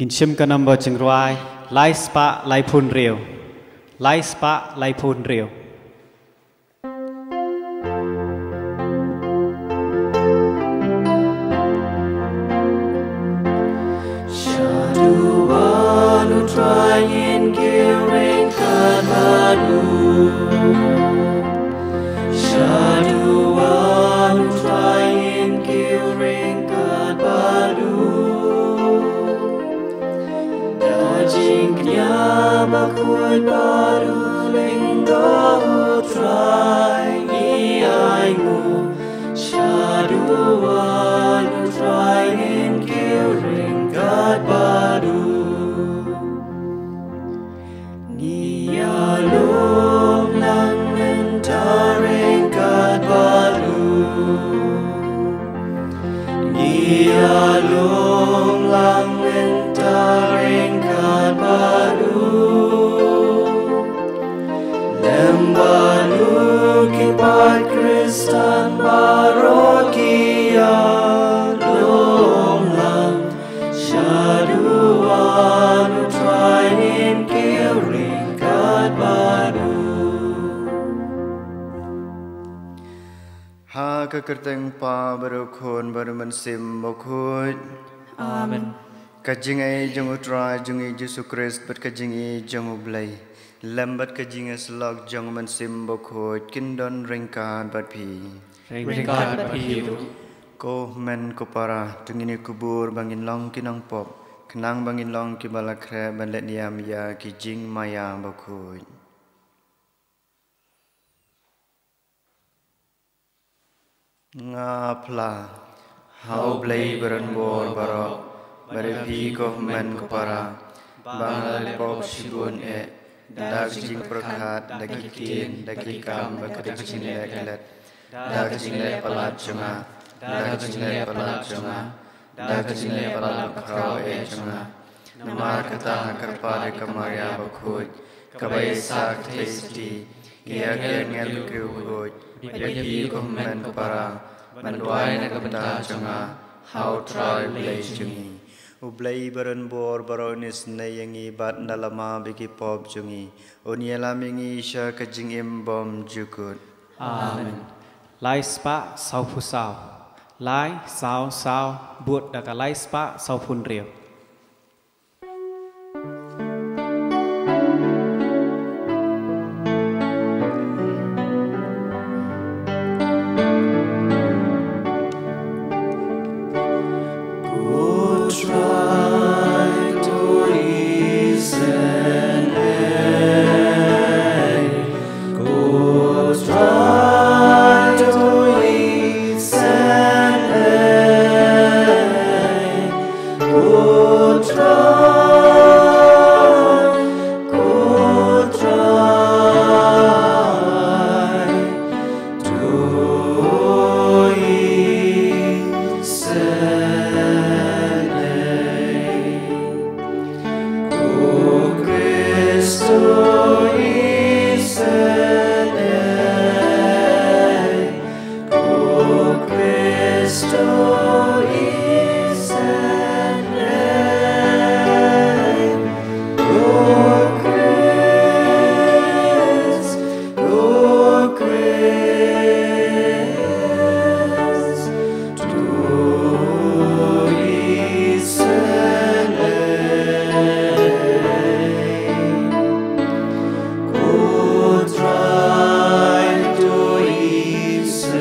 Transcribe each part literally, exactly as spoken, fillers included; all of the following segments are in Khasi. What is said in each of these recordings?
Ngin shim ka number jingrwai, lai spah laiphew hynriew. Lai spah laiphew hynriew. Shaduh U Trai, ngin kiew ryngkat bad u. Shaduh U Trai, ngin kiew ryngkat bad u. Da jingkñia bakhuid bad u lyngdoh U Trai ngi ainguh. Shaduh U Trai, ngin kiew ryngkat bad u. Ngi ïalum lang mynta ryngkat bad u. Ngi ïalum lang mynta ryngkat bad u. Lem bad u ki paid Khristan baroh ki ïalum lang. Shaduh U Trai, ngin kiew ryngkat bad u. Ha ka kyrteng U Kpa bad U Khun bad U Mynsiem Bakhuid. Amen. Ka jingaiei jong U Trai jong ngi Jisu Khrist bad ka jingaiei jong U Blei, lem bad ka jingïasyllok jong U Mynsiem Bakhuid, kin don ryngkat bad phi. Ryngkat bad phi ruh. Ko hynmen ko para, to ngin ïa kubur ba ngin long ki nongpop, khnang ba ngin long kiba la khreh ban leh niam ïa ki jingmaïa bakhuid. Nga phla ha U Blei ba ron bor baroh, bad ïa phi ko hynmen ko para, ba nga la leh pop shibun eh, da ka jingpyrkhat, da ki ktien, da ki kam, bad ka jingleh klet, da ka jingleh palat jong nga, da ka jingleh palat jong nga, da ka jingleh palat bakhraw eh jong nga. Namar kata nga kyrpad ïa ka Maria Bakhuid, kaba ïa sah kynthei sati, ïa ki angel kiba khuid, bad ïa phi ko hynmen ko para, ban duwai na ka bynta jong nga ha U Trai U Blei jong ngi. U Blei ba ron bor baroh un isynei ïa ngi bad ynda la map ïa ki pop jong ngi, un ïalam ïa ngi sha ka jingim bymjukut. Amen. Lai spah sawphew saw. Lai saw saw, bud da ka lai spah sawphew hynriew. Ko Trai, to isynei. Ko Trai, to isynei. Ko Trai, ko Trai, to isynei. Ko Khrist, to isynei. Ko Khrist, to isynei. Ko Khrist, ko Khrist, to isynei. Ko Trai, to isynei.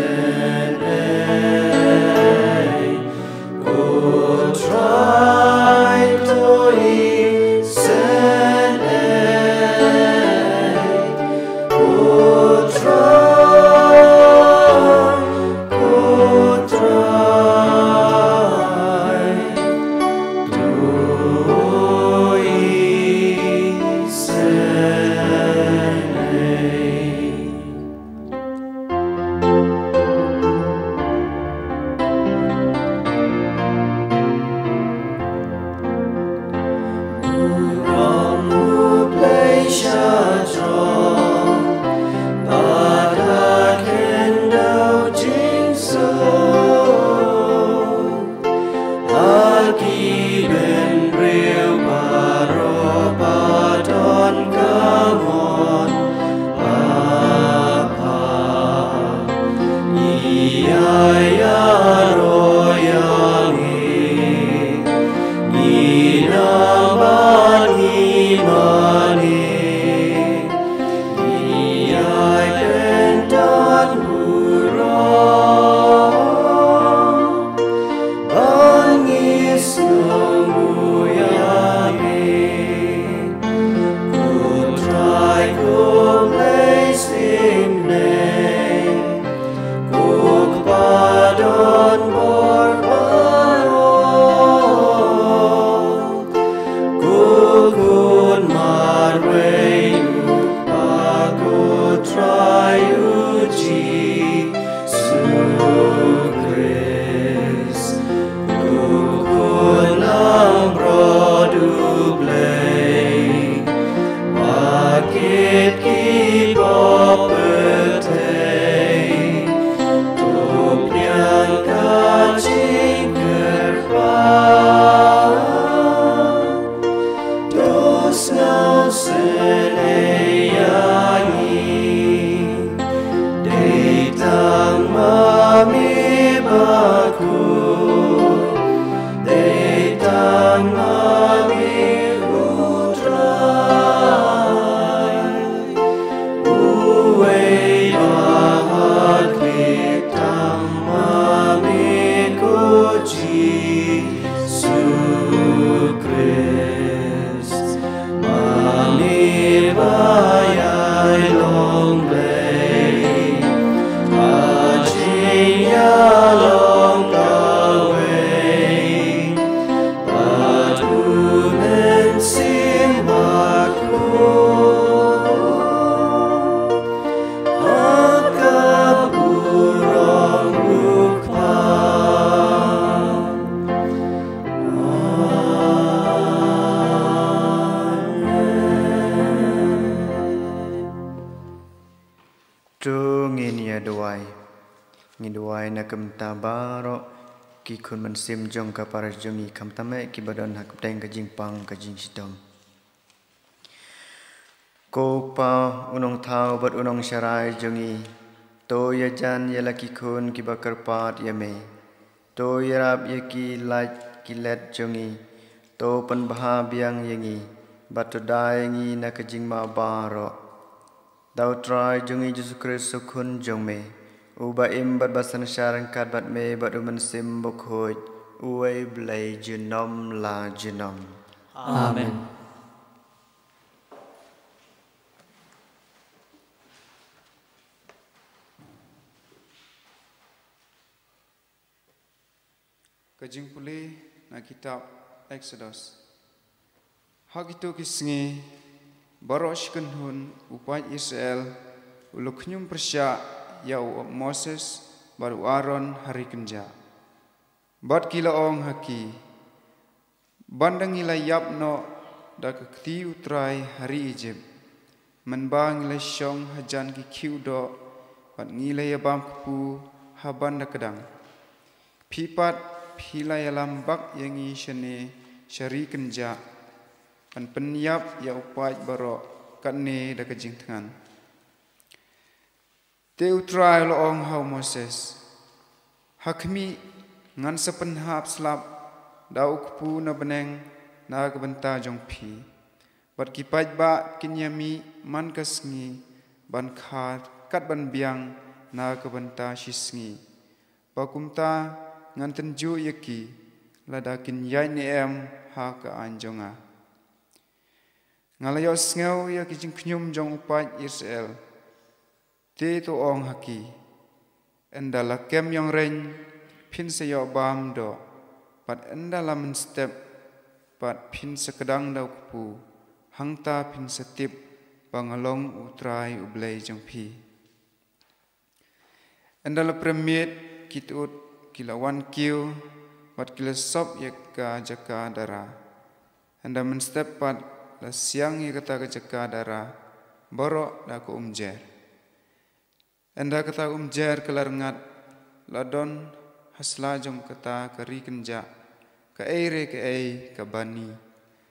Ko Trai, to isynei. Ko Trai, ko Trai, to isynei. Duwai na ka bynta baroh ki khun mynsiem jong ka parish jong ngi, khamtam eh kiba don ha ka pdeng ka jingpang ka jingshitom. Ko Pa, u Nongthaw bad u Nongsharai jong ngi, to ïajan ïa la ki khun kiba kyrpad ïa me. To ïarap ïa ki lait ki let jong ngi. To pynbha biang ïa ngi bad to da ïa ngi na ka jingma baroh. Da U Trai jong ngi Jisu Khrist, U Khun jong me, uba im bad ba synshar ryngkat bad me bad U Mynsiem Bakhuid, uwei Blei junom la junom. Amen. Ka jingpule na kitab Exodus. Ha kito ki sngi baroh shi kynhun u paid Israel u la khñium pyrshah ïa u Moses bad u Aaron ha ri kynjah. Bad ki la ong ha ki, ban da ngi la ïap noh da ka kti U Trai ha ri Ijip, mynba ngi la shong hajan ki khiew doh bad ngi la ïabam kpu ha ban da kdang. Phi pat phi la ïalam bak ïa ngi shane sha ri kynjah, ban pynïap ïa u paid baroh katne da ka jingthngan. Te U Trai u la ong ha u Moses, ha khmih, ngan sa pynhap slap da u kpu na bneng na ka bynta jong phi. Bad ki paidbah kin ïamih man ka sngi ban kha kat ban biang na ka bynta shi sngi. Ba kumta ngan tynjuh ïa ki lada kin ïaid ne em ha ka aiñ jong nga. Nga la ïohsngew ïa ki jingkhñium jong u paid Israel. Te to ong ha ki, ynda la kem ïong reiñ phin sa ïoh bam doh, bad ynda la mynstep pat phin sa kdang da u kpu. Hangta phin sa tip ba nga long U Trai U Blei jong phi. Ynda la prem miet, ki tut ki la wan kiew bad ki la sop ïa ka jaka dara. Ynda mynstep pat la siang ïa kata ka jaka dara baroh da ka umjer. Ynda kata ka umjer ka la rngat, la don ha sla jong kata ka ri kynjah kaei re kaei ka bani,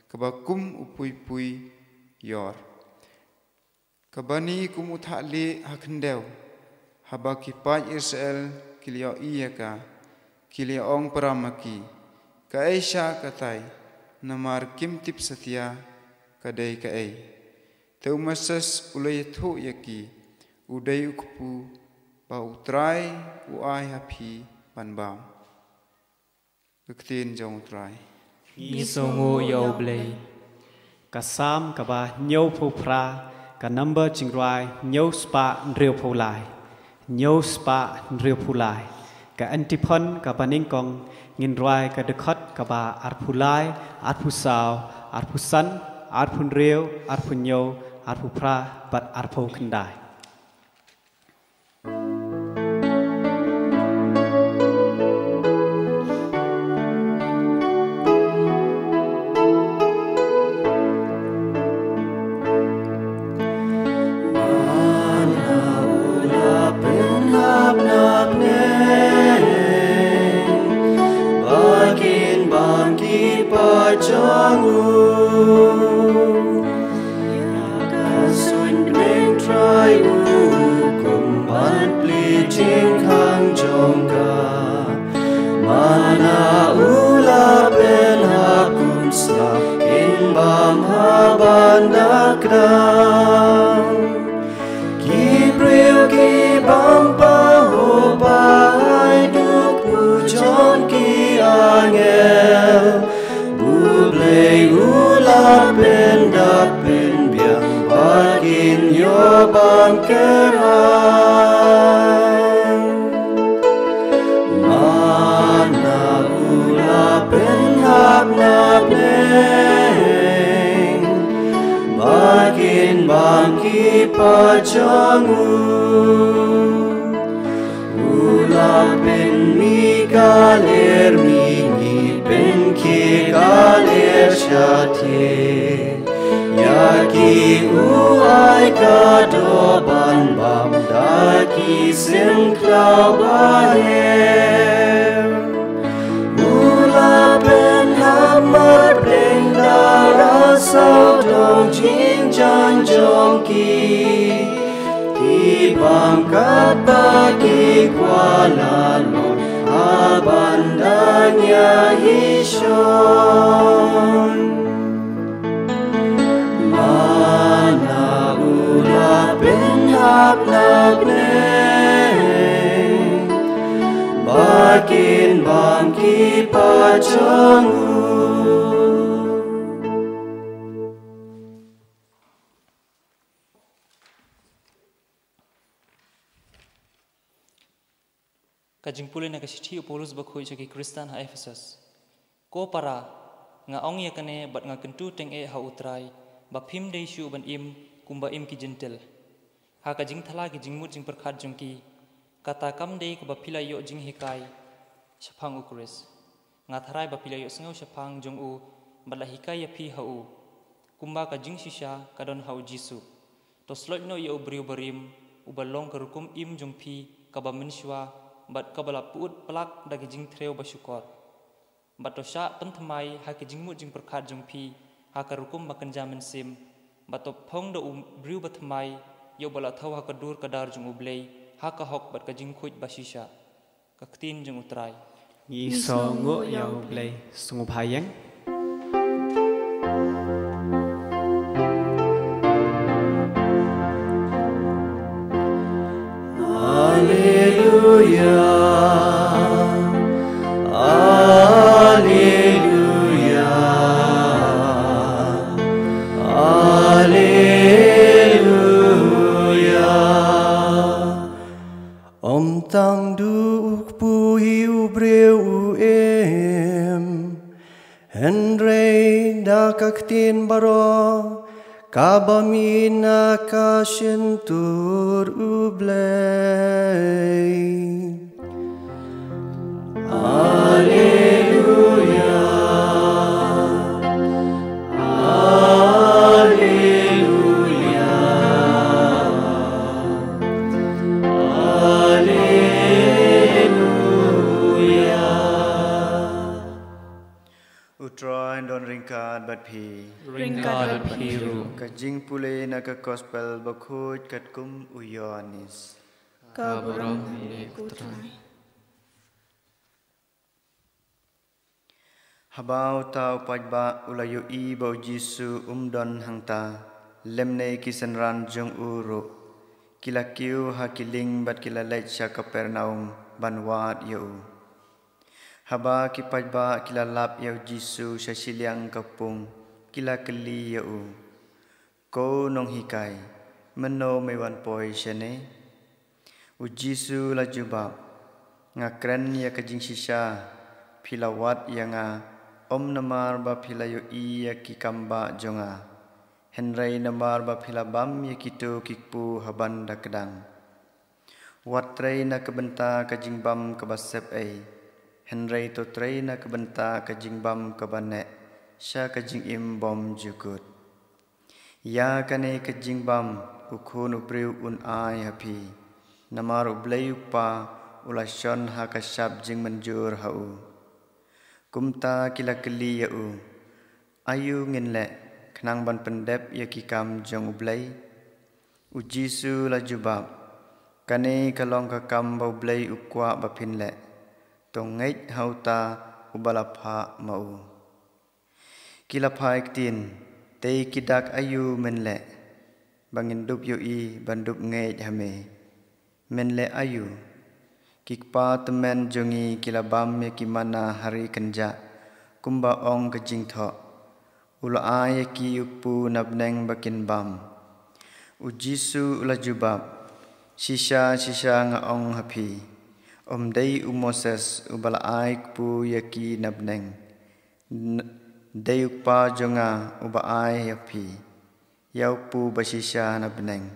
kaba kum u puipui ïor. Ka bani kum u thah lieh ha khyndew. Haba ki paid Israel ki la ïohi ïa ka, ki la ong para ma ki, kaei sha katai, namar kim tip satia ka dei kaei. Te u Moses u la ïathuh ïa ki, u dei u kpu ba U Trai u ai ha phi ban bam. Ka ktien jong U Trai. Ngi sngewnguh ïa U Blei. Ka Salm kaba hynñiewphew phra, ka number jingrwai hynñiew spah hynriewphew lai. Hynñiew spah hynriewphew lai. Ka antiphon kaba nyngkong, ngin rwai ka dkhot kaba arphew lai, arphew saw, arphew san, arphew hynriew, arphew hynñiew, arphew phra bad arphew khyndai. Mana u la pynhap na bneng, ba kin bam ki paid jong u. Ïa ka suiñ bneng Trai u hukum ban plie jingkhang jong ka. Mana u la pynhap kum slap, kin bam ha ban da kdang. Ki briew ki bam pahuh ba haduh u jong ki angel. U Blei u la pyndap pynbiang ba kin ïoh bam kyrhai. Mana u la pynhap na bneng, ba kin bam ki paid jong u. U la pynmih ka lier mihngi, pynkhie ka lier shathie. Ïa Ki u ai ka doh ban bam da ki sien khlaw baher. U la pynhap marpdeng da la sawdong jingjan jong ki. Ki bam katba ki kwah la long, haba ïa hi shon. Mana u la pynhap na pdeng, ba kin bam ki paid jong u. Ka jingpule na ka shithi u Paulus bakhuid sha ki Khristan ha Ephesus. Ko para, nga ong ïa kane bad nga kyntu tyngeh ha U Trai, ba phim dei shuh ban im kumba im ki Jentil, ha ka jingthala ki jingmut jingpyrkhat jong ki, kata kam dei kaba phi la ïoh jinghikai shaphang U Khrist. Nga tharai ba phi la ïohsngew shaphang jong u bad la hikai ïa phi ha u, kumba ka jingshisha ka don ha U Jisu. To sloit noh ïa u briew barim, uba long ka rukom im jong phi kaba mynshuwa bad kaba la pyut plak da ki jingthriew ba shukor. Bad to shah pynthymmai ha ki jingmut jingpyrkhat jong phi ha ka rukom ba kynja mynsiem, bad to phong da u briew bathymmai ïa uba la thew ha ka dur ka dar jong U Blei ha ka hok bad ka jingkhuid ba shisha. Ka ktien jong U Trai. Ngi sngewnguh ïa U Blei. Sngewbha ïeng. Alleluia. Alleluia. Alleluia. Ym tang du u kpu hi u briew u im, hynrei da ka ktien baroh kaba mih na ka shyntur U Blei. Alleluia. Alleluia. Alleluia. U Trai un don ryngkat bad phi. Ryngkat bad phi ruh. Ka jingpule na ka Gospel bakhuid katkum u Ïoannis. Ka burom ïa me ko Trai. Haba uta u paidbah u la ïohi ba U Jisu um don hangta, lymne ki synran jong u ruh, ki la kiew ha ki lieng bad ki la leit sha Kapernaum ban wad ïa u. Haba ki paidbah ki la lap ïa U Jisu sha shiliang ka pung, ki la kylli ïa u, Ko Nonghikai, mynno me wan poi shane? U Jisu u la jubab, Nga kren ïa ka jingshisha phi la wad ïa nga, ym namar ba phi la ïohi ïa ki kambah jong nga, hynrei namar ba phi la bam ïa kito ki kpu ha ban da kdang. Wat trei na ka bynta ka jingbam kaba sepei, hynrei to trei na ka bynta ka jingbam kaba neh sha ka jingim bymjukut. Ïa kane ka jingbam u Khun u Briew un ai ha phi, namar U Blei U Kpa u la shon ha ka shap jingmynjur ha u. Kumta ki la kylli ïa u, Aïu ngin leh khnang ban pyndep ïa ki kam jong U Blei? U Jisu u la jubab, Kane ka long ka kam ba U Blei u kwah ba phin leh. To ngeit ha uta uba la phah ma u. Ki la phai ktien, Te ki dak aïu men leh, ba ngin dup ïohi ban dup ngeit ha me? Men leh aïu? Ki kpa tymmen jong ngi ki la bam ïa ki manna ha ri kynjah, kumba ong ka jingthoh, U la ai ïa ki u kpu na bneng ba kin bam. U Jisu u la jubab, Shisha shisha nga ong ha phi, ym dei u Moses uba la ai kpu ïa ki na bneng, dei U Kpa jong nga uba ai ha phi ïa u kpu ba shisha na bneng.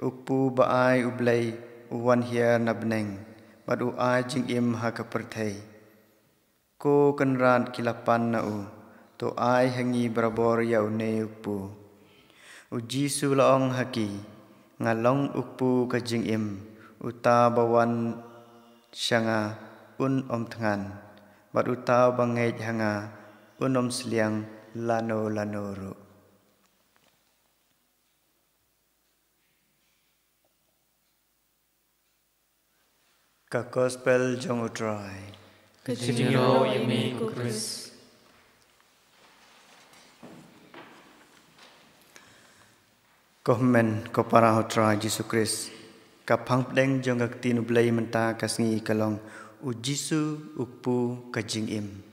U kpu ba ai U Blei u wan hiar na bneng bad u ai jingim ha ka pyrthei. Ko Kynrad, ki la pan na u, to ai ha ngi barabor ïa une u kpu. U Jisu u la ong ha ki, "Nga long u kpu ka jingim, uta uba wan sha nga un ym thngan, bad uta uba ngeit ha nga un ym sliang lano lano ruh." Ka Gospel jong U Trai. Ka jingïaroh ïa me ko Khrist. Ko hynmen ko para ha U Trai Jisu Khrist. Ka phang pdeng jong ka ktien U Blei mynta ka sngi ka long, U Jisu u kpu ka jingim.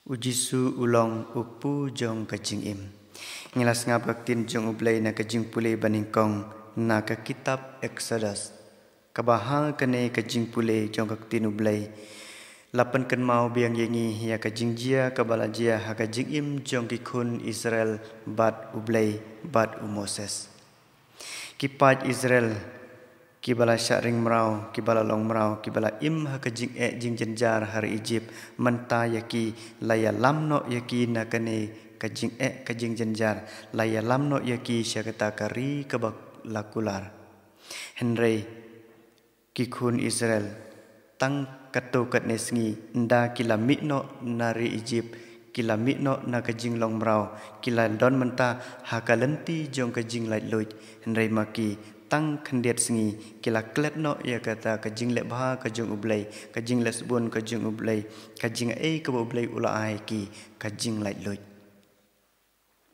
U Jisu u long u kpu jong ka jingim. Ngi la sngap ka ktien jong U Blei na ka jingpule banyngkong na ka kitab Exodus. Kaba ha kane ka jingpule jong ka ktien U Blei la pynkynmaw biang ïa ngi ïa ka jingjia kaba la jia ha ka jingim jong ki khun Israel bad U Blei bad u Moses. Ki paid Israel, kiba la shah ring mraw, kiba la long mraw, kiba la im ha ka jingeh jingjynjar ha ri Ijipt, mynta ïa ki la ïalam noh ïa ki na kane ka jingeh ka jingjynjar, la ïalam noh ïa ki sha kata ka ri kaba la kular. Hynrei ki khun Israel, tang katto katne sngi, ynda ki la mih noh na ri Ijipt, ki la mih noh na ka jinglong mraw, ki la don mynta ha ka lynti jong ka jinglaitluid. Hynrei ma ki, tang khyndiat sngi, ki la klet noh ïa kata ka jingleh bha ka jong U Blei, ka jingleh sbun ka jong U Blei, ka jingaiei kaba U Blei u la ai ki, ka jinglaitluid.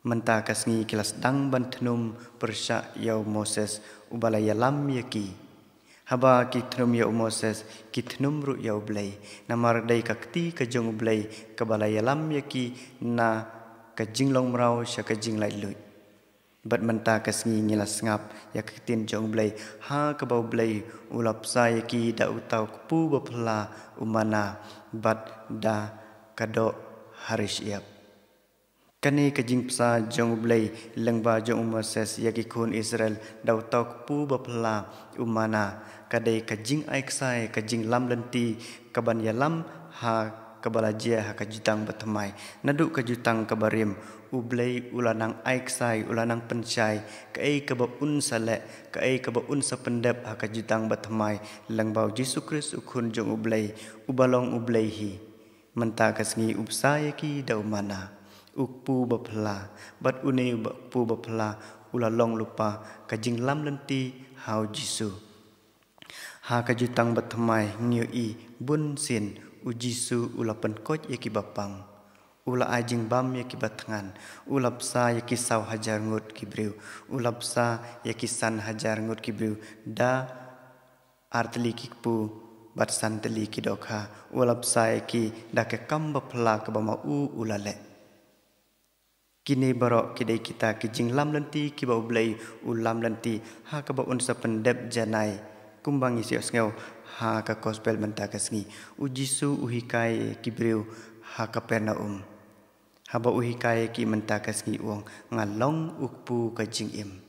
Mynta ka sngi ki la sdang ban thnum pyrshah ïa u Moses uba la ïalam ïa ki. Haba ki thnum ïa u Moses, ki thnum ruh ïa U Blei. Namar dei ka kti ka jong U Blei kaba la ïalam ïa ki na ka jinglong mraw sha ka jinglaitluid. Bad mynta ka sngi ngi la sngap ïa ka ktien jong U Blei, ha kaba U Blei u la bsa ïa ki da uta u kpu baphylla u manna bad da ka doh ha ri shyiap. Kane ka jingbsa jong U Blei lyngba jong u Moses ïa ki khun Israel da uta u kpu baphylla u manna, ka dei ka jingai ksai, ka jinglam lynti kaban ïalam ha kaba la jia ha ka jutang bathymmai. Naduh ka jutang kaba rim, U Blei u la nang ai ksai, u la nang pynshai kaei kaba un sa leh, kaei kaba un sa pyndep ha ka jutang bathymmai, lyngba u Jisu Khrist u Khun jong U Blei, uba long U Blei hi. Mynta ka sngi u bsa ïa ki da u manna, u kpu baphylla, bad une u ba-, kpu baphylla u la long lypa ka jinglam lynti ha u Jisu. Ha ka jutang bathymmai ngi ïohi bun sien u Jisu u la pynkoit ïa ki bapang. U la ai jingbam ïa ki bathngan. U la bsa ïa ki saw hajar ngut ki briew. U la bsa ïa ki san hajar ngut ki briew da ar tylli ki kpu bad san tylli ki dohkha. U la bsa ïa ki da ka kam baphylla kaba ma u u la leh. Kine baroh ki dei kita ki jinglam lynti kiba U Blei u lam lynti ha kaba un sa pyndep janai. Kumba ngi ïohsngew ha ka gospel mynta ka sngi, u Jisu u hikai ki briew ha Kapernaum. Haba u hikai ki mynta ka sngi u ong, "Nga long u kpu ka jingim."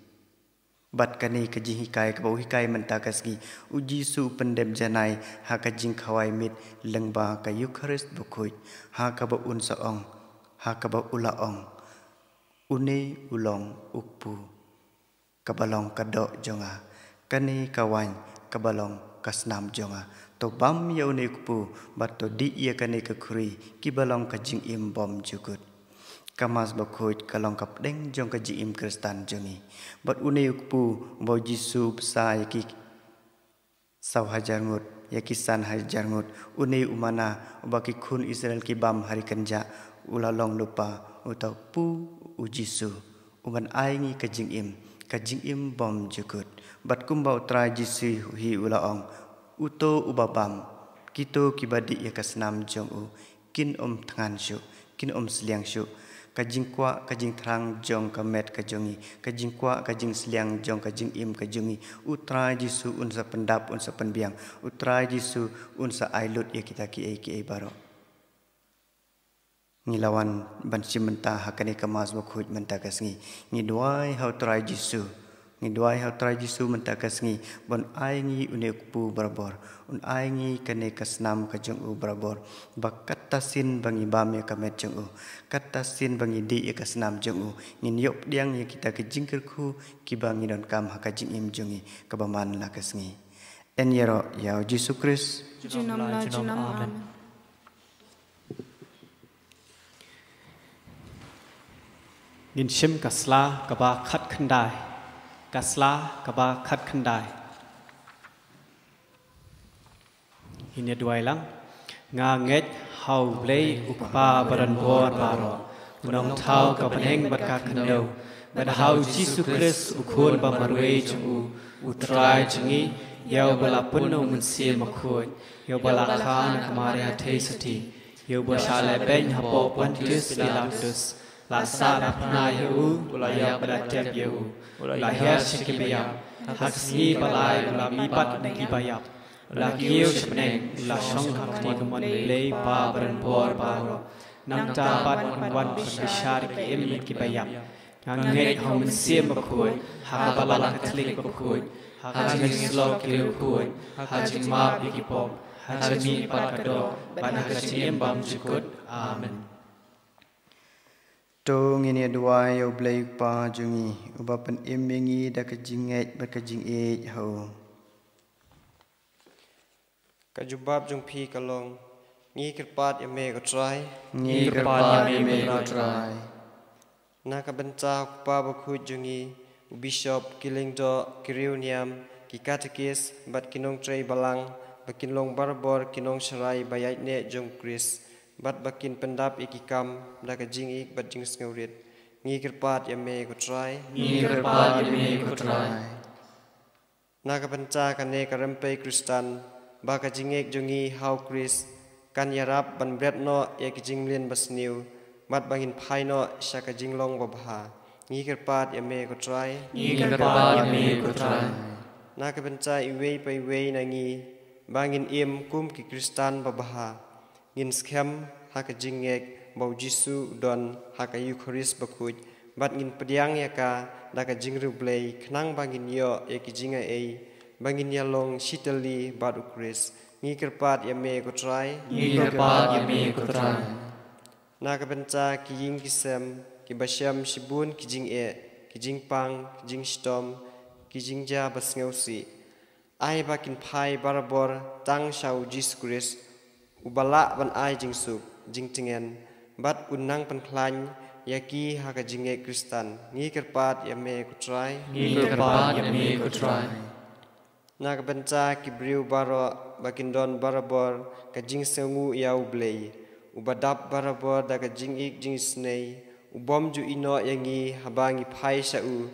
Bad kane ka jinghikai kaba u hikai mynta ka sngi, u Jisu u pyndep janai ha ka jingkhawai miet lyngba ka Eukharist bakhuid, ha kaba un sa ong, ha kaba u la ong, "Une u long u kpu kaba long ka doh jong nga, kane ka waiñ kaba long ka snam jong nga. To bam ïa une u kpu, bad to dih ïa kane ka khuri kiba long ka jingim bymjukut." Ka Mass bakhuid ka long ka pdeng jong ka jingim Khristan jong ngi. Bad une u kpu uba u Jisu u bsa ïa ki saw hajar ngut, ïa ki san hajar ngut, une u manna uba ki khun Israel ki bam ha ri kynjah, u la long lypa uta u kpu u Jisu, uban ai ngi ka jingim, ka jingim bymjukut. Bad kumba u Trai Jisu hi u la ong, uto uba bam, kito kiba dih ïa ka snam jong u, kin ym thngan shuh, kin ym sliang shuh. Ka jingkwah, ka jingthrang jong ka met ka jong ngi, ka jingkwah, ka jingsliang jong ka jingim ka jong ngi, u Trai Jisu un sa pyndap, un sa pynbiang, u Trai Jisu un sa ai lut ïa kita kiei kiei baroh. Ngi la wan ban shim bynta ha kane ka Mass bakhuid mynta ka sngi. Ngi duwai ha u Trai Jisu Ngi duwai ha u Trai Jisu mynta ka sngi, ban ai ngi une u kpu barabor, un ai ngi kane ka snam ka jong u barabor, ba katta sien ba ngi bam ïa ka met jong u, katta sien ba ngi dih ïa ka snam jong u, ngin ïoh pdiang ïa kita ki jingkyrkhu kiba ngi donkam ha ka jingim jong ngi kaba man la ka sngi. Yn ïaroh ïa u Jisu Khrist. Junom la junom. Amen. Ngin shim ka sla kaba khatkhyndai. Ka sla kaba khatkhyndai. Ngin ïa duwai lang. Nga ngeit ha U Blei U Kpa badonbor baroh, U Nongthaw ka bneng bad ka khyndew, bad ha U Jisu Khrist U Khun ba marwei jong u, U Trai jong ngi, ïa uba la pun U Mynsiem Bakhuid, ïa uba la kha na ka Maria Theisotti, ïa uba shah lehbeiñ hapoh Pontius Pilatus, la sah la phna ïa u, u la ïap bad la tep ïa u, u la hiar sha kiba ïap, ha ka sngi ba lai u la mihpat na kiba ïap, u la kiew sha bneng, u la shong ha ka kti kamon U Blei Kpa badonbor baroh. Nangta pat un wan ban bishar ïa ki im bad kiba ïap. Nga ngeit ha U Mynsiem Bakhuid, ha ka Balang Katholik bakhuid, ha ka jingïasyllok ki riewkhuid, ha ka jingmap ïa ki pop, ha ka jingmihpat ka doh, bad ha ka jingim bymjukut. Amen. To ngin ïa duwai ïa U Blei U Kpa jong ngi, uba pynim ïa ngi da ka jingngeit bad ka jingïeit ha u. Ka jubab jong phi ka long, ngi kyrpad ïa me ko Trai. Ngi kyrpad ïa me ko Trai. Na ka bynta u kpa bakhuid jong ngi, u bishop, ki lyngdoh, ki riewniam, ki katekis, bad ki nongtrei balang, ba kin long barabor ki nongsharai ba ïaineh jong u Khrist, bad ba kin pyndap ïa ki kam da ka jingïeit bad jingsngewrit. Ngi kyrpad ïa me ko Trai. Ngi kyrpad ïa me ko Trai. Na ka bynta kane ka rympei Khristan, ba ka jingngeit jong ngi ha u Khrist kan ïarap ban bret noh ïa ki jingmlien basniew, bad ba ngin phai noh sha ka jinglong babha. Ngi kyrpad ïa me ko Trai. Ngi kyrpad ïa me ko Trai. Na ka bynta iwei pa iwei na ngi, ba ngin im kum ki Khristan babha. Ngin skhem ha ka jingngeit ba u Jisu u don ha ka Eukharist bakhuid, bad ngin pdiang ïa ka da ka jingriewblei, khnang ba ngin ïoh ïa ki jingai, ba ngin ïalong shitylli bad u Khrist. Ngi kyrpad ïa me ko Trai. Ngi kyrpad ïa me ko Trai. Na ka bynta ki ïing ki sem, kiba shem shibun ki jingeh, ki jingpang, ki jingshitom, ki jingjia basngewsih, ai ba kin phai barabor tang sha u Jisu Khrist, uba lah ban ai jingsuk, jingtngen, bad un nang pynkhlaiñ ïa ki ha ka jingngeit Khristan. Ngi kyrpad ïa me ko Trai. Ngi kyrpad ïa me ko Trai. Na ka bynta ki briew baroh ba kin don barabor ka jingsngewnguh ïa u Blei, uba dap barabor da ka jingïeit jingisynei, u bym ju ïehnoh ïa ngi haba ngi phai sha u,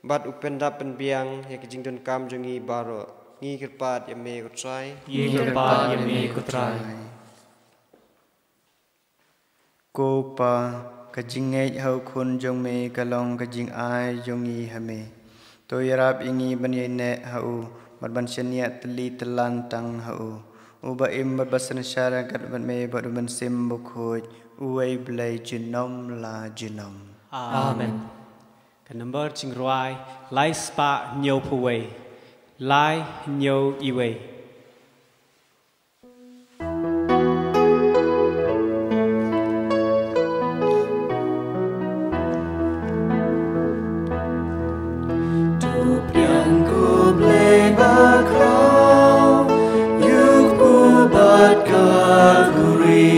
bad u pyndap pynbiang ïa ki jingdonkam jong ngi baroh. Ngi kyrpad ïa me ko Trai. Ngi kyrpad ïa me ko Trai. Ko Kpa, ka jingngeit ha u Khun jong me ka long ka jingai jong ngi ha me. To ïarap ïa ngi ban ïaineh ha u, bad ban shaniah tylli tyllun tang ha u, uba im bad ba synshar ryngkat bad me bad u Mynsiem Bakhuid, uwei Blei junom la junom. Amen. Ka number jingrwai, lai spah hynñiew phew wei. Lai hynñiew iwei. To pdiang ko Blei bakhraw, ïa u kpu bad Kalbari,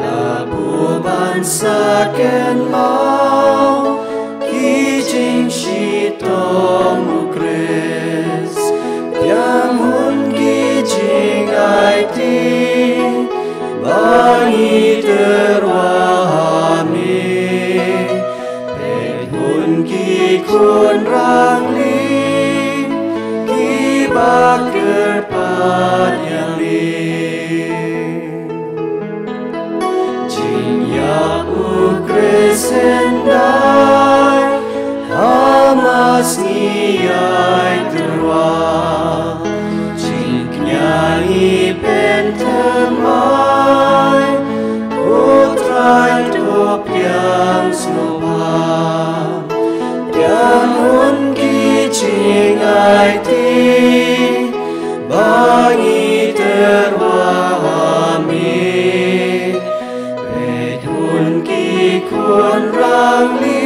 la buh ban sa kynmaw ki jingshitom u Khrist, pdiang hun ki jingaiti ba ngi tyrwa ha me. Peit hun ki khun rangli kiba kyrpad ïa me. Jingïap u Khrist Khun rangli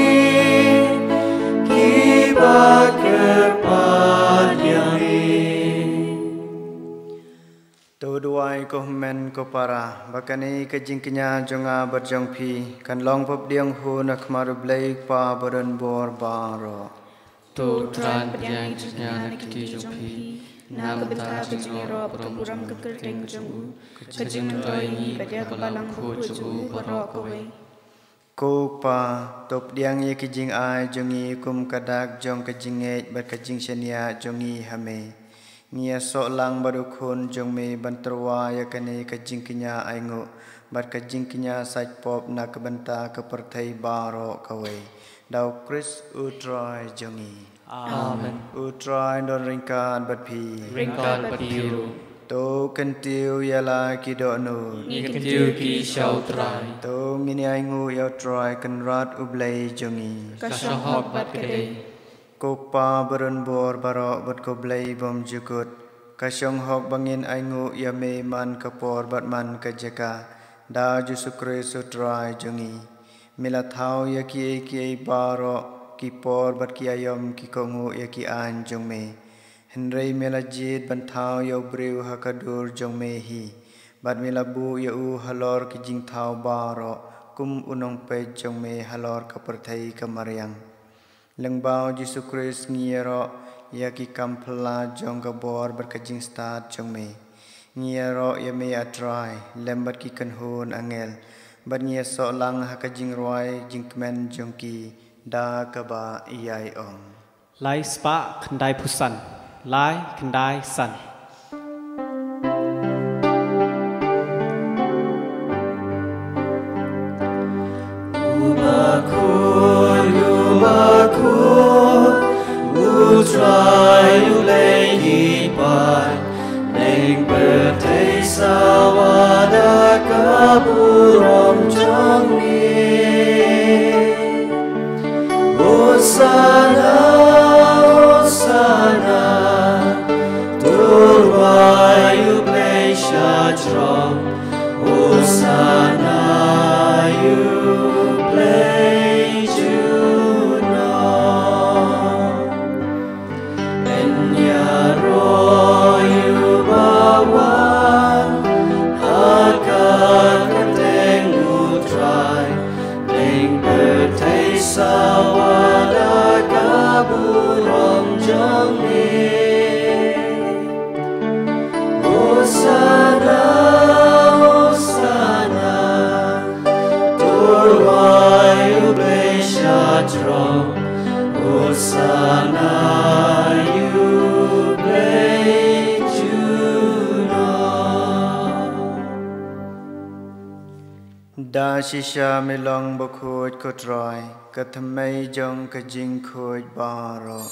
kiba kyrpad ïa me. To duwai ko hynmen ko para ba kane ka jingkñia jong nga bad jong phi kan long pop diang hu na khmat U Blei Kpa badonbor baroh. To Trai pdiang ïa ka jingkñia na kti jong phi na ka bynta ka jingïaroh bad ka burom ka kyrteng jong u, ka jingmyntoi ïa ngi bad ïa ka balang bakhuid jong u baroh kawei. Ko Kpa, to pdiang ïa ki jingai jong ngi kum ka dak jong ka jingngeit bad ka jingshaniah jong ngi ha me. Ngi ïasoh lang bad u Khun jong me ban tyrwa ïa kane ka jingkñia ainguh bad ka jingkñia sait pop na ka bynta ka pyrthei baroh kawei. Da U Khrist U Trai jong ngi. Amen. U Trai un don ryngkat bad phi. Ryngkat bad phi ruh. To kyntiew ïa la ki dohnud. Ngi kyntiew ki sha U Trai. To ngin ainguh ïa U Trai Kynrad U Blei jong ngi. Ka shong hok bad ka dei. Ko Kpa badonbor baroh bad ko Blei bymjukut. Ka shong hok ba ngin ainguh ïa me man ka por bad man ka jaka. Da U Jisu Khrist U Trai jong ngi. Me la thaw ïa kiei kiei baroh, ki por bad ki aïom ki kohnguh ïa ki aiñ jong me. Hynrei me la jied ban thaw ïa u briew ha ka dur jong me hi. Bad me la buh ïa u halor ki jingthaw baroh kum u nongpeit jong me halor ka pyrthei ka mariang. Lyngba U Jisu Khrist ngi ïaroh ïa ki kam phylla jong ka bor bad ka jingstad jong me. Ngi ïaroh ïa me A Trai lem bad ki kynhun angel bad ngi ïasoh lang ha ka jingrwai jingkmen jong ki da kaba ïai ong. Lai spah khyndai phew san. Lai khyndai san. U bakhuid, u bakhuid, U Trai U Blei ki paid, dang pyrthei sawa da ka burom jong me. Hosana, Hosana, to rwai ïa U Blei sha jrong. Hosana ïa U Blei junom. Ïaroh ïa uba wan ha ka kyrteng U Trai, dang pyrthei sawa da ka burom jong me. Hosana, Hosana, to rwai ïa U Blei sha jrong. Hosana ïa U Blei junom. Da shisha me long bakhuid ko Trai, ka thymmei jong ka jingkhuid baroh.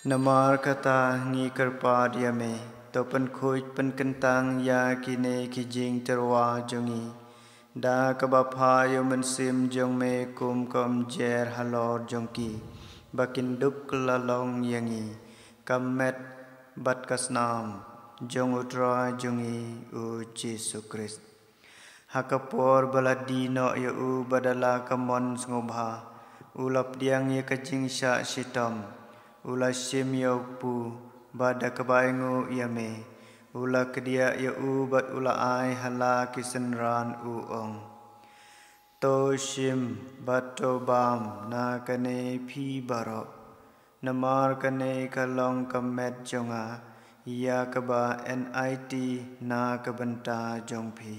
Namar kata ngi kyrpad ïa me, to pynkhuid pynkyntang ïa kine ki jingtyrwa jong ngi. Da kaba phah ïa U Mynsiem jong me kum ka umjer halor jong ki, ba kin dup kylla long ïa ngi, ka met bad ka snam jong U Trai jong ngi U Jisu Khrist. Ha ka por ba la die noh ïa u bad da la ka mon sngewbha, u la pdiang ïa ka jingshah shitom, u la shim ïa u kpu, bad da kaba ainguh ïa me, u la kdiah ïa u bad u la ai ha la ki synran u ong. To shim bad to bam na kane phi baroh. Namar kane ka long ka met jong nga, ïa kaba N I T na ka bynta jong phi.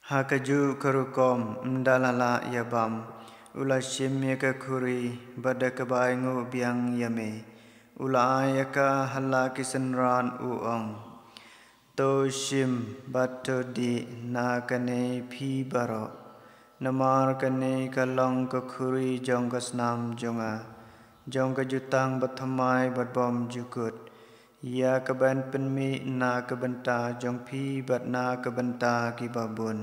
Ha kajuh ka rukom, ynda la lah ïa bam, u la shim ïa ka khuri, bad da kaba ainguh biang ïa me, u la ai ïa ka ha la ki synran u ong. To shim bad to dih na kane phi baroh. Namar kane ka long ka khuri jong ka snam jong nga, jong ka jutang bathymmai bad bymjukut. ïa ka ban pynmih na ka bynta jong phi bad na ka bynta ki babun,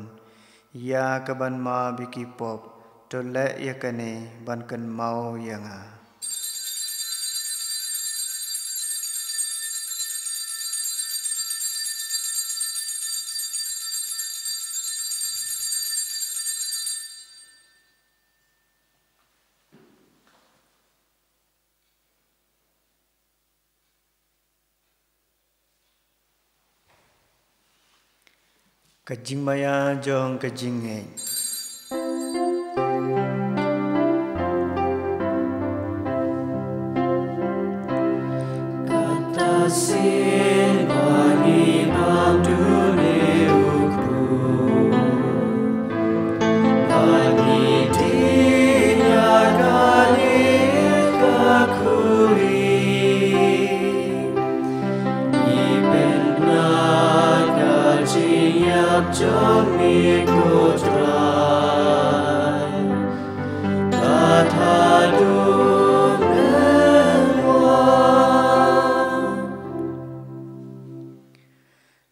ïa ka ban map ïa ki pop. To leh ïa kane ban kynmaw ïa nga. Ka jingmaïa jong ka jingngeit. Kata sien ba ngi bam dune u kpu, ba ngi tieng ïa kane ka khuri. Ngi pynbna ka jingïap jong me ko Trai. Kata dum nang wa.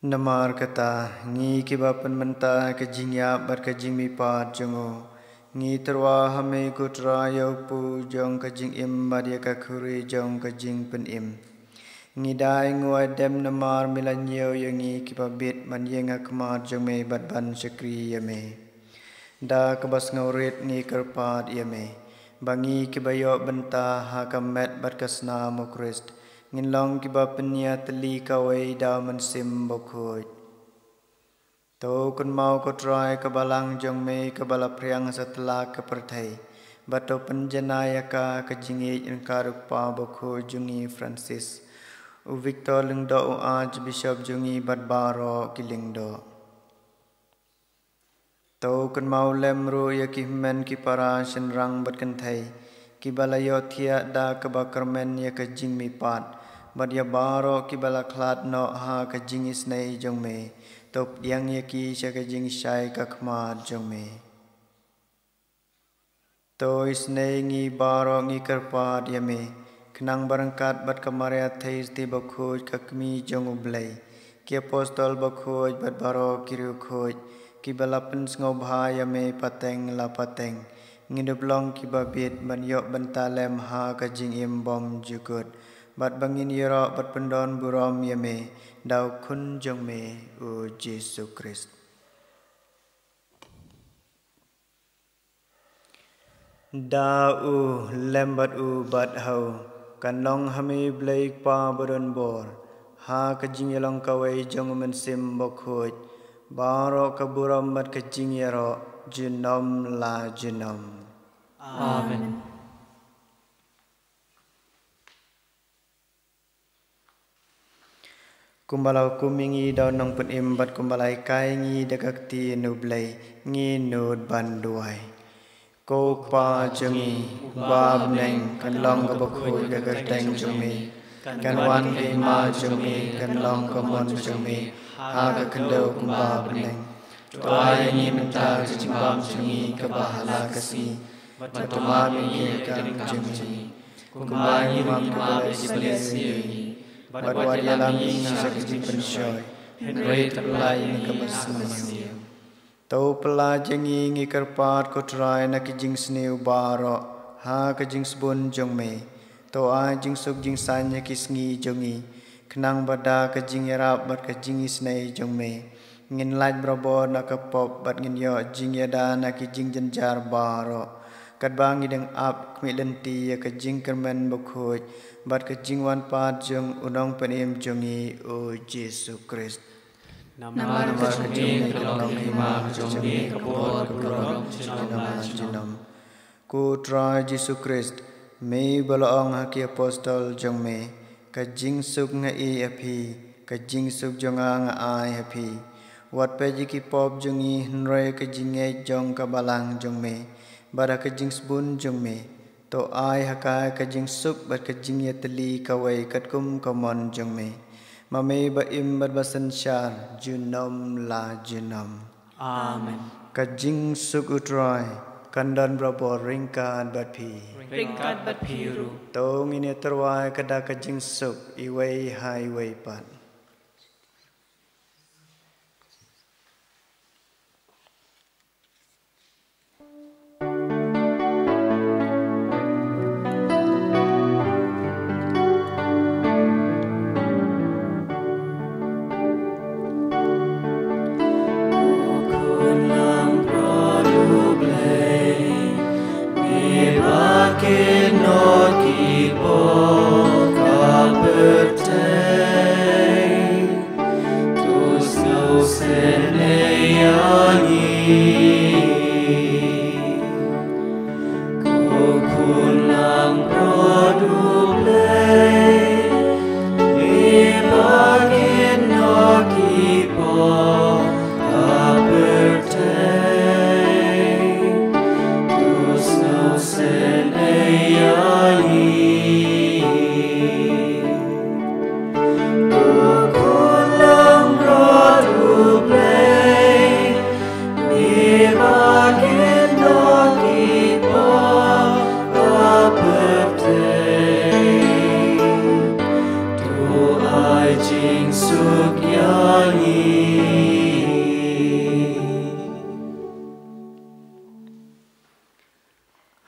Namar kata, ngi kiba pynmynta ka jingïap bad ka jingmihpat jong u, ngi tyrwa ha me ko Trai ïa u kpu jong ka jingim bad ïa ka khuri jong ka jingpynim. Ngi dei nguid dem namar me la ñiew ïa ngi kiba bit ban ïeng ha khmat jong me bad ban shakri ïa me. Da kaba sngewrit ngi kyrpad ïa me ba ngi kiba ïoh bynta ha ka met bad ka snam u Khrist ngin long kiba pynïatylli kawei da u Mynsiem Bakhuid. To kynmaw ko Trai ka balang jong me kaba la phriang satlak ka pyrthei, bad to pynjanai ïa ka ka jingïeit ryngkat u Kpa Bakhuid jong ngi Francis, u Victor Lyngdoh u Archbishop jong ngi bad baroh ki lyngdoh. To kynmaw lem ruh ïa ki hynmen ki para shynrang bad kynthei kiba la ïohthiah da kaba kyrmen ïa ka jingmihpat, bad ïa baroh kiba la khlad noh ha ka jingisynei jong me. To pdiang ïa ki sha ka jingshai ka khmat jong me. To isynei ngi baroh ngi kyrpad ïa me, khnang ba ryngkat bad ka Maria Theisotti Bakhuid ka Kmie jong u Blei, ki apostol bakhuid bad baroh ki riewkhuid kiba la pynsngewbha ïa me pateng la pateng, ngin ïoh long kiba bit ban ïoh bynta lem ha ka jingim bymjukut, bad ba ngin ïaroh bad pyndonburom ïa me da u Khun jong me u Jisu Khrist. Da u, lem bad u, bad ha u, kan long ha me Blei Kpa badonbor, ha ka jingïalong kawei jong u Mynsiem Bakhuid, baroh ka burom bad ka jingïaroh junom la junom. Amen. Kumba la hukum ïa ngi da u Nongpynim bad kumba la hikai ïa ngi da ka ktien u Blei, ngin nud ban duwai. Ko Kpa jong ngi uba ha bneng, kan long kaba khuid ka kyrteng jong me, kan wan ka hima jong me, kan long ka mon jong me ha ka khyndew kumba ha bneng. To ai ïa ngi mynta ka jingbam jong ngi kaba ha la ka sngi, bad to map ïa ngi ïa ka kyrdan jong ngi, kumba ngi map ïa kiba leh sniew ïa ngi, bad wat ïalam ïa ngi sha ka jingpynshoi, hynrei to pyllait ïa ngi na ka bymman. To pyllait ïa ngi, ngi kyrpad ko Trai, na ki jingsniew baroh ha ka jingsbun jong me. To ai jingsuk jingsaiñ ha ki sngi jong ngi, khnang ba da ka jingïarap bad ka jingisynei jong me ngin lait barabor na ka pop bad ngin ïoh jingïada na ki jingjynjar baroh, katba ngi dang ap khmih lynti ïa ka jingkyrmen bakhuid bad ka jingwan pat jong u Nongpynim jong ngi u Jisu Khrist. Namar ka jong me ka long ka hima, ka jong me ka bor, ka burom junom la junom. Ko Trai Jisu Khrist, me ba la ong ha ki apostol jong me, ka jingsuk nga ai ha phi, ka jingsuk jong nga nga ai ha phi. Wat peit ïa ki pop jong ngi, hynrei ka jingngeit jong ka balang jong me, bad ha ka jingsbun jong me, to ai ha ka ka jingsuk bad ka jingïatylli kawei katkum ka mon jong me, ma me ba im bad ba synshar junom la junom. Amen. Ka jingsuk u Trai Kan don barabor ryngkat bad phi. Ryngkat bad phi ruh. To ngin ïa tyrwa ka da ka jingsuk iwei ha iwei pat.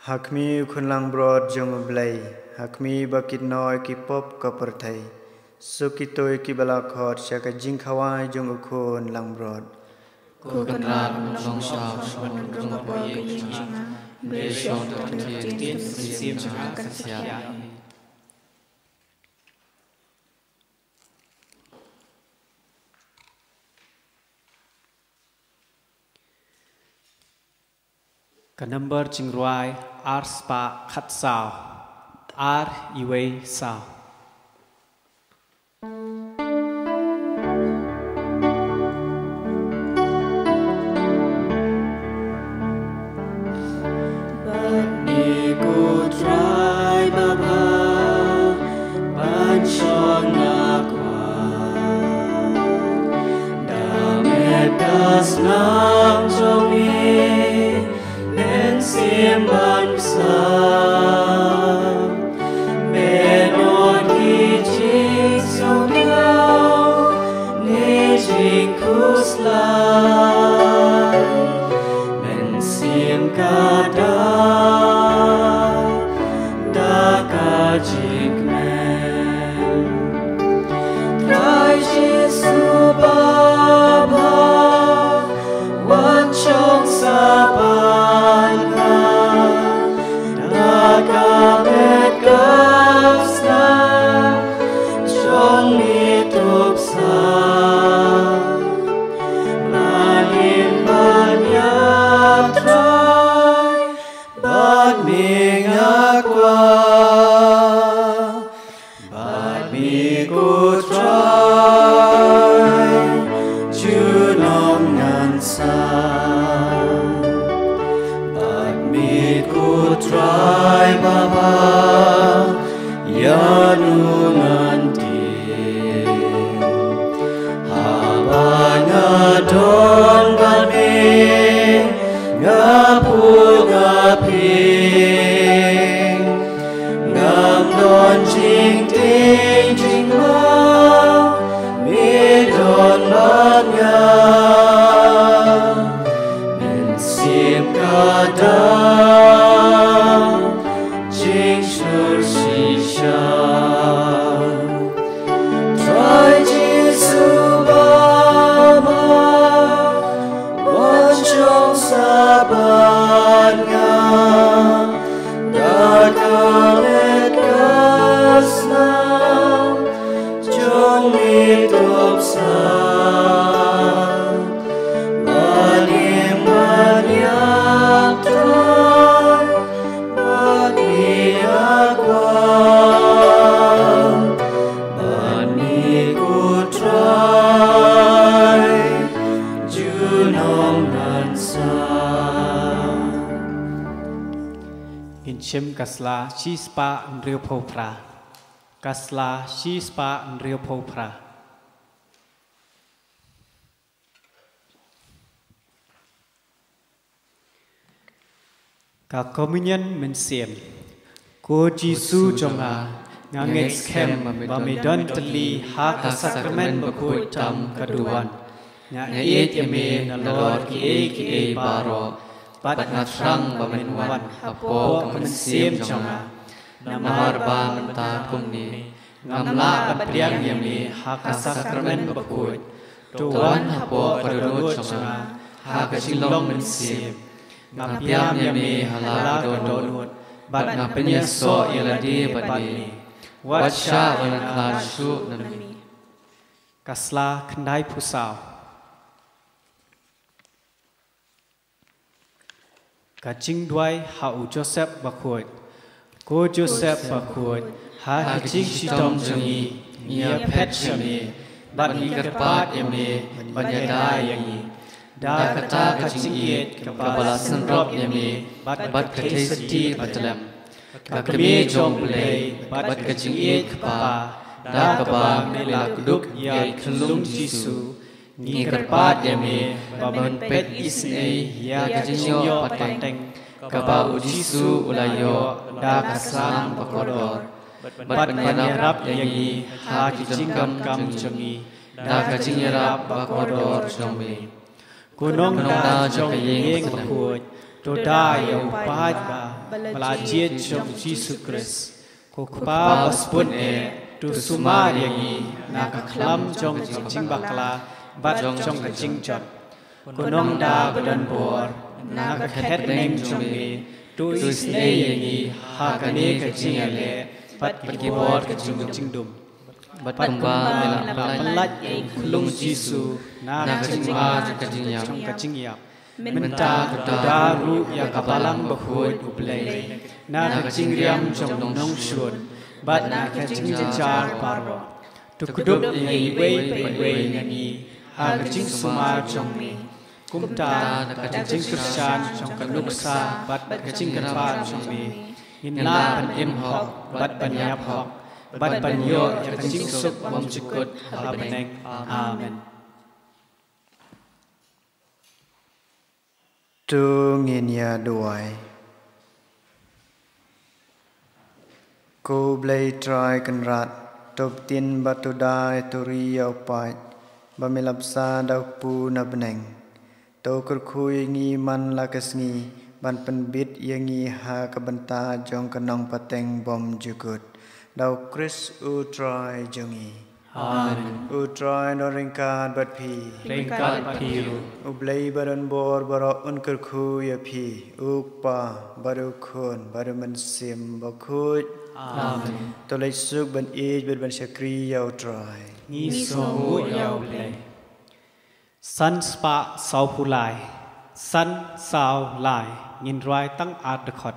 Ha khmih u khun langbrot jong U Blei, ha khmih ba kin noh ki pop ka pyrthei. Suk kito kiba la khot sha ka jingkhawai jong u khun langbrot. Ko Kynrad, long sha u shon jong ka poi ïing jong nga, hynrei shong tang ktien ktien mynsiem jong nga kan sa ïa. Ka number jingrwai ar spah khatsaw, ar iwei saw. Bad me ko Trai babha, ban shong nga kwah. Da met ka snam jong me, mynsiem ban pynsaw. Bad noh ki jingsngewthuh, ne jingkhuslai. Mynsiem ka da, da ka jingkmen. Trai Jisu babha, wan shong sa bad nga, da ka met ka snam jong me tup sa. Nga im ban ïap Trai, bad me nga kwah. Bad me ko Trai, junom ngan sam. Bad me ko Trai babha, ïa no ngan tim. Haba nga don bad me, nga phuh nga phieng. Ngam don jingtieng jingma, me don bad nga. Mynsiem ka da, jingshlur shisha. Trai Jisu babha, wan shong sa bad nga, da ka met ka snam jong me tup sa. Ban im ban ïap Trai, bad me nga kwah. Bad me ko Trai, junom ngan sam. Ngin shim ka sla shispah hynriewphew phra. Ka sla shispah hynriewphew phra. Ka Komunion Mynsiem. Ko Jisu jong nga, nga ngeit skhem ba me don tylli ha ka Sakramen Bakhuid tam ka duwan. Nga ngeit ïa me nalor kiei kiei baroh, bad nga thrang ba men wan hapoh ka mynsiem jong nga. Namar ba mynta kumne, ngam lah ban pdiang ïa me ha ka Sakramen Bakhuid. To wan hapoh ka dohnud jong nga ha ka jinglong mynsiem. Nga pdiang ïa me ha la ka dohnud, bad nga pynïasoh ïa lade bad me. Wat shah ban khlad shuh na me. Ka sla khyndai phew saw. Ka jingduwai ha u Joseph Bakhuid. Ko Joseph Bakhuid, ha ka jingshitom jong ngi, ngi ïa phet sha me, bad ngi kyrpad ïa me ban ïada ïa ngi. Da kata ka jingïeit kaba la synrop ïa me bad ka theisotti patlem, ka kmie jong U Blei bad ka jingïeit Kpa, da kaba me la kdup ïa i khyllung Jisu, ngi kyrpad ïa me ba men peit isynei ïa ka jingïoh pateng kaba u Jisu u la ïoh da ka slam bakordor, bad ban ïarap ïa ngi ha ki jingkam jong ngi da ka jingïarap bakordor jong me. Ko Nongda jong ka ïing bakhuid, to da ïa u paid ba la jied jong u Jisu Khrist. Ko Kpa ba spun eh, to sumar ïa ngi na ka khlam jong ka jingbakla bad jong ka jingjot. Ko Nongda ba don bor, na ka kyrteng jong me, to isynei ïa ngi ha kane ka jingïaleh bad ki bor ka jingdum. Bad kumba me la pyllait ïa i khyllung Jisu na ka jingma jong ka jingïap, mynta to da ruh ïa ka Balang Bakhuid U Blei na ka jingriam jong u nongshun bad na ka jingjynjar baroh. To kdup ïa iwei pa iwei na ngi ha ka jingsumar jong me. Kumta da ka jingkyrshan jong ka nuksa bad ka jingkyrpad jong me, ngin lah ban im hok bad ban ïap hok bad ban ïoh ïa ka jingsuk bymjukut ha bneng. Amen. To ngin ïa duwai. Ko Blei Trai Kynrad, to btin bad to da ïa u paid ba me la bsa da u kpu na bneng. To kyrkhu ïa ngi man la ka sngi ban pynbit ïa ngi ha ka bynta jong ka nongpateng bymjukut. Da u Khrist U Trai jong ngi. Amen. U Trai un don ryngkat bad phi. Ryngkat bad phi ruh. U Blei ba don bor baroh un kyrkhu ïa phi, U Kpa bad U Khun bad U Mynsiem Bakhuid. Amen. To leit suk ban ïeit bad ban shakri ïa U Trai. Ngi sngewnguh ïa U Blei. San spah saw phew lai. San saw lai. Ngin rwai tang ar dkhot.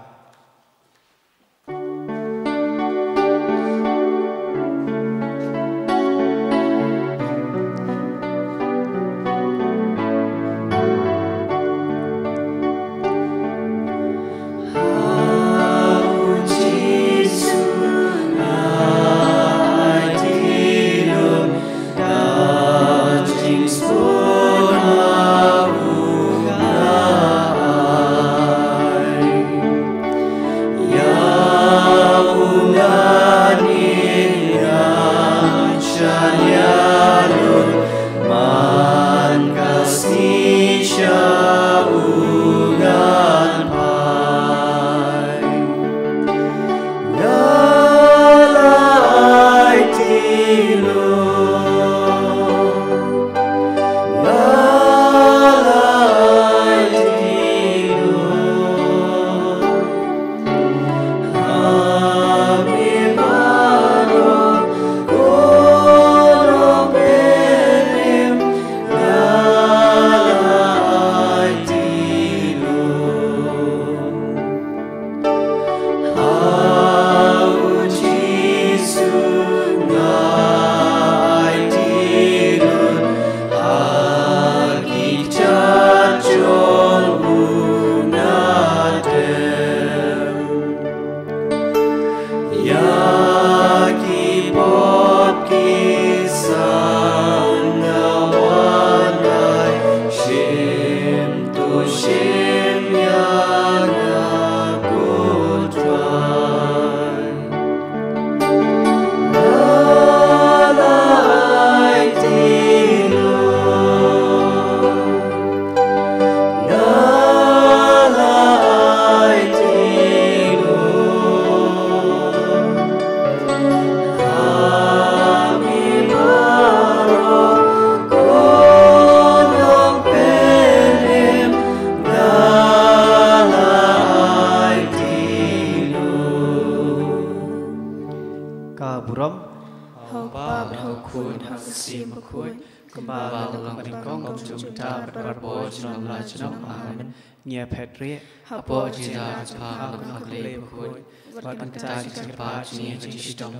bakhuid, kumba la long nyngkong, kumjuh mynta, bad barabor junom la junom. Amen. Ngi ïa phet rieh hapoh jingïaid jong U Kpa Bakhuid, bad mynta jingpynpaw jong ngi ha jingshitom.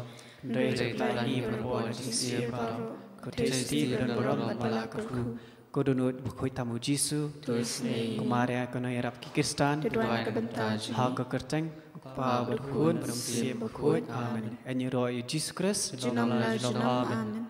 Hynrei to pynlait ïa ngi barabor na jingsniew baroh, ko Khristan ba don baroh ba la kyrkhu. Ko Dohnud Bakhuid tam U Jisu, to isynei ïa ngi. Ko Maria kaba ïarap ïa ki Khristan, to duwai na ka bynta jong ngi. Ha ka kyrteng U Kpa, bad U Khun, bad U Mynsiem Bakhuid. Amen. Ïaroh ïa U Jisu Khrist junom la junom. Amen.